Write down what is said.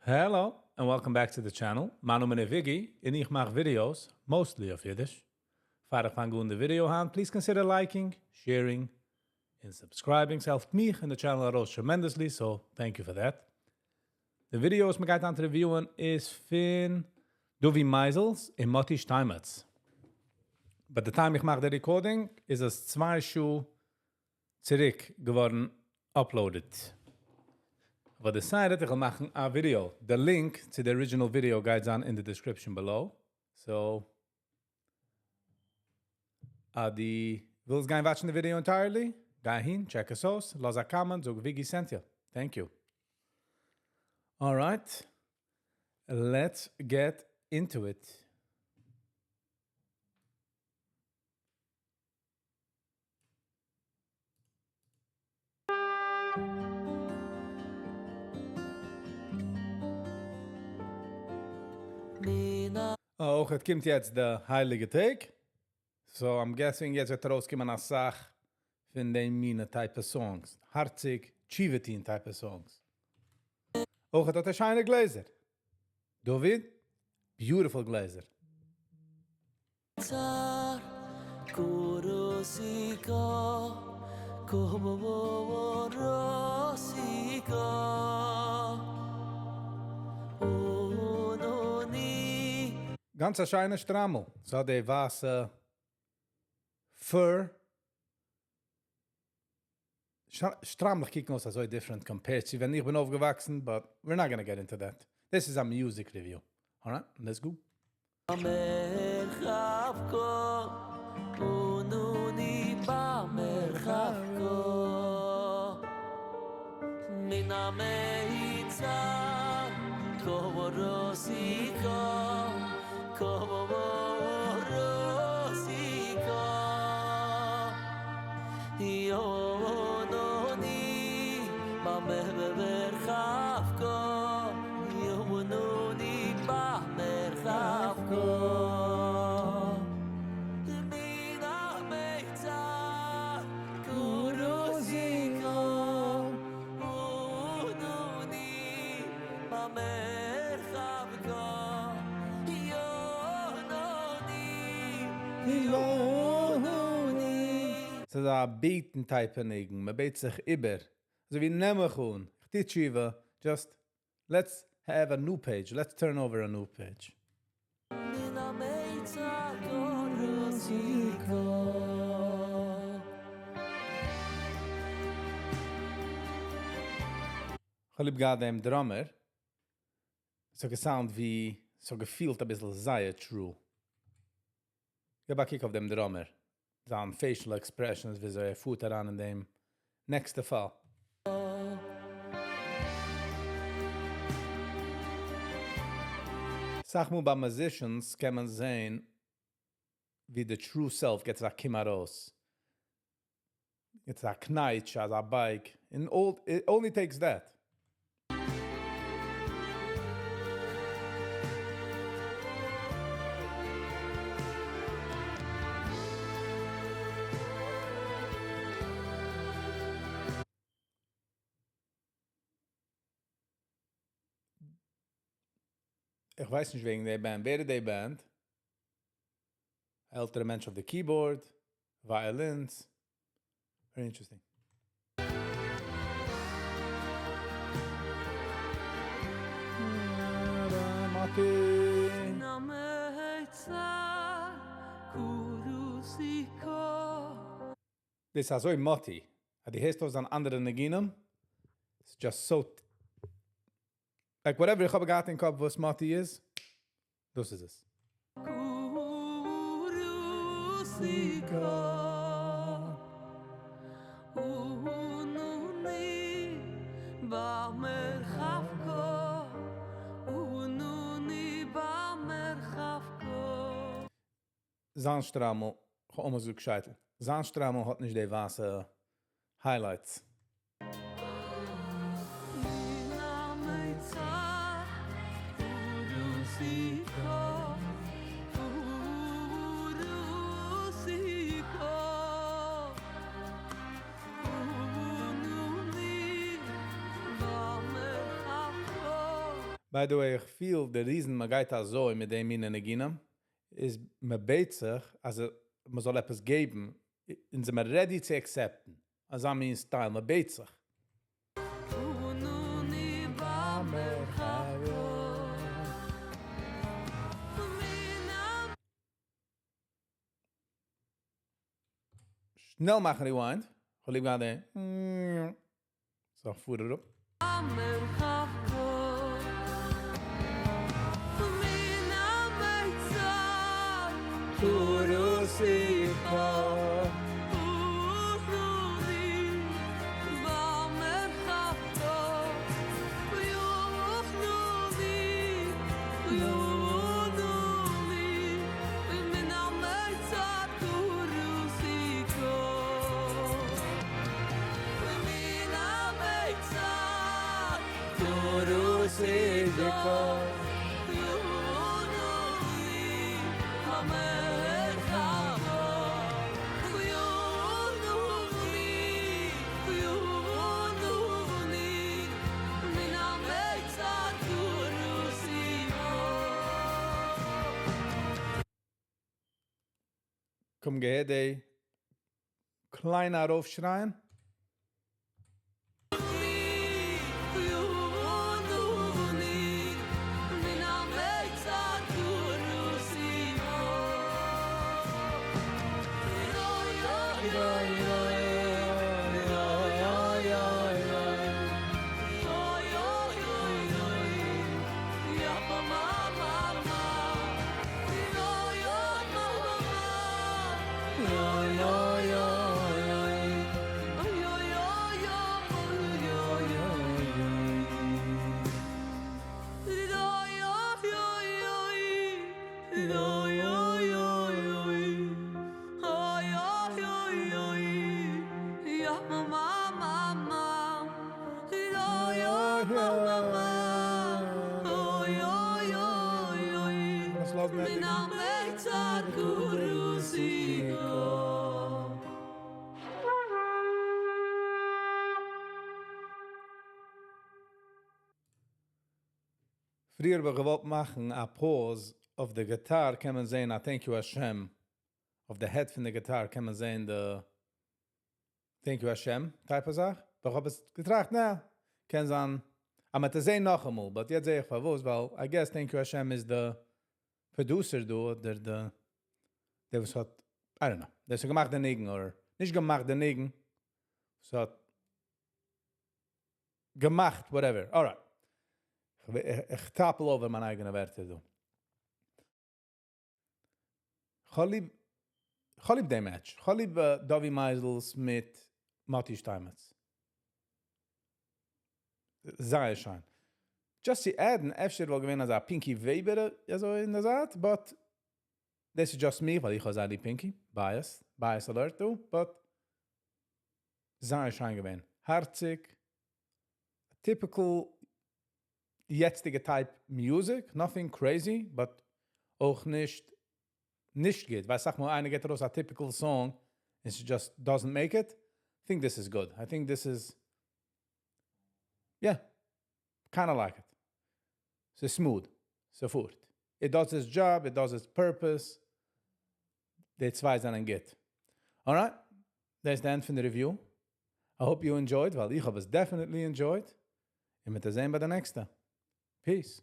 Hello and welcome back to the channel. מיין נאמען איז Viggy און איך מאך videos, mostly אויף אידיש. פאר איך פאנג אן די video היינט, please consider liking, sharing, און subscribing. ס'העלפט מיך און די channel ארויס tremendously, so thank you for that. די ווידעא וואס מ'גייט היינט review ען איז פון דובי מייזעלס און מאטי שטיינמעץ. By the time איך מאך די recording איז עס 2 שעה צוריק געווארן uploaded. אבער decided איך וועל מאכן א ווידעא. די link צו די original video גייט זיין אין די description below. So, אז דו ווילסט גיין watch ן די video entirely, גיי אהין, check עס אויס, לאז א comment, זאג Viggy sent you. Thank you. Alright, let's get into it. אויך עס קומט יעצט די הייליגע טעג. So I'm guessing יעצט וועט ארויסקומען א סאך פון די מינע type of songs. הארציג, תשובה טון type of songs. אויך האט ער שיינע גלעזער. דוד, beautiful גלעזער. צר קורוסיקה קורוסיקה אונוני. גאנץ א שיינע שטריימל. ס'האט די ווייסע fur. שטריימלעך קוקן אויס אזוי different compared צו ווען איך בין אויפגעוואקסן, but we're not gonna get into that. This is a music review. Alright, let's go. במרחבקו, ונוני במרחבקו, מן המיצר, קורוסיקו, קורוסיקו, יונוני במרחבקו, יונוני במרחבקו, מן המיצר, קורוסיקו, ונוני במרחבקו, יונוני, יונוני. ס'איז א בעטן type ניגון, מען בעט זיך איבער. אזוי ווי נעם מיך אן, איך טו תשובה, just let's have a new page, let's turn over a new page. מן המיצר קורוסיקו. איך האב ליב געהאט דעם drummer. ס'האט גע sound ווי, ס'האט גע feel ט אביסל זייער true. געב א קוק אויף דעם drummer. זיין facial expressions, וויאזוי ער פארט אריין אין דעם נעקסטע פאל. סאך מאל ביי musicians קען מען זען ווי the true self געט א קום ארויס. געט א קנייטש, אזא בייג. And all, it only takes that. איך ווייס נישט וועגן די band. ווער איז די band? עלטערע מענטש אויף די keyboard, violins. Very interesting. מאטי. מן המיצר קורוסיקו. דאס איז אזוי מאטי. אז דו הערסט אויס זיין אנדערע ניגונים, it's just so like whatever איך האב געהאט אין קאפ וואס מאטי איז, דאס איז עס. קורוסיקו אונוני במרחבקו אונוני במרחבקו. זיין שטריימל, איך האב almost געזאגט שייטל. זיין שטריימל האט נישט די ווייסע highlights. מן המיצר קורוסיקו קורוסיקו אונוני במרחבקו. By the way, איך feel the reason מען גייט אזוי מיט דעם מין ניגונים איז מען בעט זיך, אז מען זאל עפעס געבן, און זענען מיר ready צו accept ן. אזא מין style, מען בעט זיך. שנעל מאכן rewind, כ'האב ליב געהאט די סאו פאר אראפ. קום געהערט די קליינע ארויפשרייען. פריער האב איך געוואלט מאכן א pause, אויף די guitar קען מען זען א Thank you Hashem, אויף די head פון די guitar קען מען זען די Thank you Hashem type of זאך, אבער איך האב עס געטראכט, נע, קען זיין אז מ'וועט עס זען נאכאמאל, but יעצט זע איך פארוואס, ווייל I guess Thank you Hashem איז די producer דא, אדער די דער וואס האט, I don't know, דער וואס האט געמאכט די ניגון, אדער נישט געמאכט די ניגון, וואס האט געמאכט whatever, alright. איך טאפל over מיינע אייגענע ווערטער דא. כ'האב ליב, כ'האב ליב דעם match. כ'האב ליב דובי מייזעלס מיט מאטי שטיינמעץ. זייער שיין. Just צו add ן, אפשר וואלט געווען אזא פינקי וועבער אזוי אין די זייט, but this is just me, ווייל איך האב זייער ליב פינקי, bias, bias alert דא, but זייער שיין געווען. הארציג, typical יעצטיגע type music, nothing crazy, but אויך נישט נישט גוט. ווייל סאך מאל איינער געט ארויס א typical song, and it just doesn't make it. I think this is good. I think this is, yeah, kinda like it. ס'איז smooth. ס'פארט. It does its job, it does its purpose. די צוויי זענען גוט. Alright, that's the end פון די review. I hope you enjoyed, ווייל איך האב עס definitely enjoyed. און מיר זעען ביי די נעקסטע. Peace.